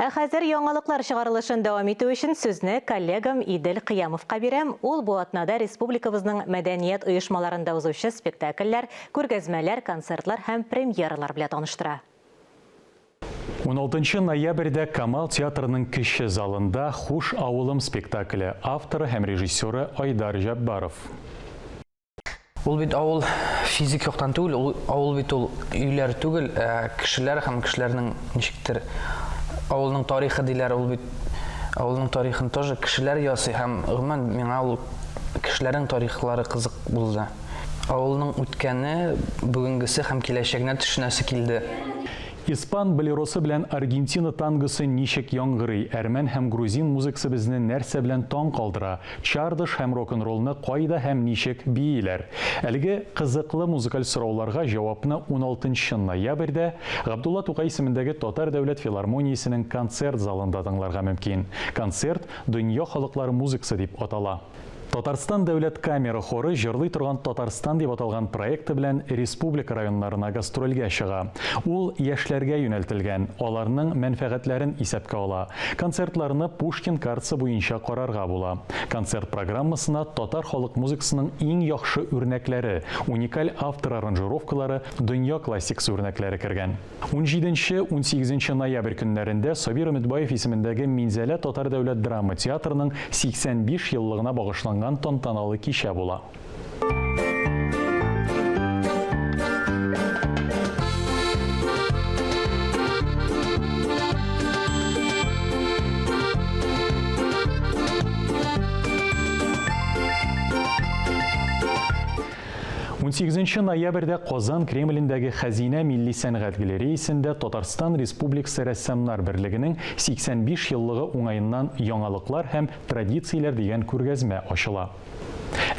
Ә хәзер яңалыклар чыгарылышын дәвам итү өчен сүзне коллегам Идел Кыямовка бирәм. Ул бу атнада республикабызның мәдәният оешмаларында узучы спектакльләр, күргәзмәләр, концертлар һәм премьералар белән таныштыра. Уналтынчы ноябрьдә Камал театрының кече залында Хуш, авылым спектакле, авторы һәм режиссеры Айдар Җәббаров. Ул бит авыл физик яктан түгел, ул авыл бит ул өйләр түгел, ә кешеләр һәм кешеләрнең ничектер авылның тарихы диләр, ул бит авылның тарихын тоже кешеләр ясый һәм гомумән миңа ул кешеләрнең тарихлары кызык булды. Авылның үткәне, бүгенгесе һәм киләчәгенә төшенәсе килде. Испан болеросы белән Аргентина тангосы ничек яңгырый, әрмән һәм грузин музыкасы безне нәрсә белән таң калдыра, чардыш һәм рок-н-роллны кайда һәм ничек бииләр? Әлеге кызыклы музыкаль сорауларга җавапны уналтынчы ноябрьдә Габдулла Тукай исемендәге Татар дәүләт филармониясенең концерт залында тыңларга мөмкин. Концерт Дөнья халыклары музыкасы дип атала. Татарстан дәүләт камера хоры Җырлый торган Татарстан дип аталган проекты белән республика районнарына гастрольгә чыга. Ул яшьләргә юнәлтелгән, аларның мәнфәгатьләрен исәпкә ала. Концертларны Пушкин картасы буенча карарга була. Концерт программасына татар халык музыкасының иң яхшы үрнәкләре, уникаль автор аранжировкалары, дөнья классикасы үрнәкләре кергән. Унҗиденче, унсигезенче ноябрь көннәрендә Сабир Өметбаев исемендәге Минзәлә татар дәүләт драма театрының 85 еллыгына багышланган тантаналы кичә була. Унсигезенче ноябрьдә Казан Кремлендәге Хәзинә милли сәнгать галереясендә Татарстан Республикасы Рәссамнар берлегенең 85 еллыгы уңаеннан Яңалыклар һәм традицияләр дигән күргәзмә ачыла.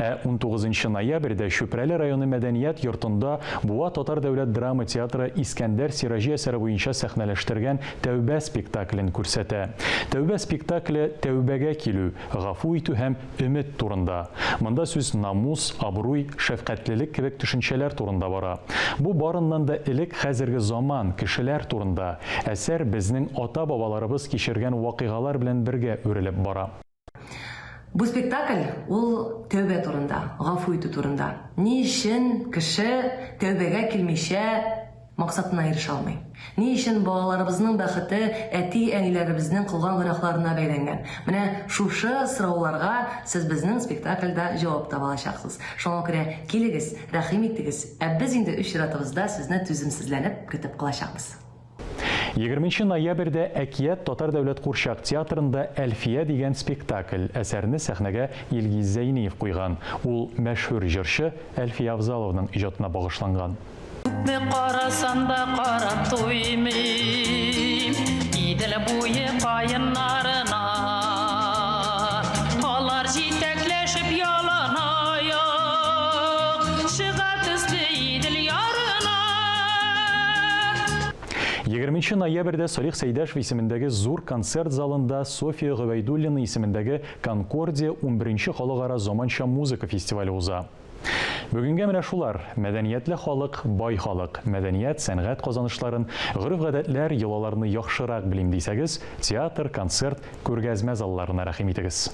Ә унтугызынчы ноябрьдә Чүпрәле районы мәдәният йортында Буа татар дәүләт драма театры Искәндәр Сираҗи әсәре буенча сәхнәләштергән Тәүбә спектаклен күрсәтә. Тәүбә спектакле тәүбәгә килү, гафу итү һәм Өмет турында. Монда сүз намус, абруй, шәфкатьлелек кебек төшенчәләр турында бара. Бу барыннан да элек хәзерге заман, кешеләр турында. Әсәр безнең ата-бабаларыбыз кичергән вакыйгалар белән бергә үрелеп бара. Бу спектакль ул тәүбә турында, гафу итү турында. Ни өчен кеше тәүбәгә килмичә Максатына ирешә алмый. Ни өчен балаларыбызның бәхете әти-әниләребезнең кылган гөнаһларына бәйләнгән? Менә шушы сорауларга сез безнең спектакльдә җавап таба алачаксыз. Шуңа күрә килегез, рәхим итегез, ә без инде үз чиратыбызда сезне түземсезләнеп көтеп калачакбыз. Егерменче ноябрьдә Әкият татар дәүләт курчак театрында Әлфия дигән спектакль, әсәрне сәхнәгә Илгиз Зәйниев куйган. Ул мәшһүр җырчы Әлфия Авзалованың иҗатына багышланган. Күпме карасам да карап туймыйм Идел буе каеннарына. Алар җитәкләшеп яланаяк Чыга төсле Идел ярына. Егерменче ноябрьдә Салих Сәйдәшев исемендәге Зур концерт залында Софья Гобәйдуллина исемендәге Конкордия унберенче халыкара заманча музыка фестивале уза. Бүгенгә менә шулар. Мәдәниятле халык, бай халык. Мәдәният, сәнгать казанышларын, гореф-гадәтләр, йолаларны яхшырак белим дисәгез, театр, концерт, күргәзмә залларына рәхим итегез.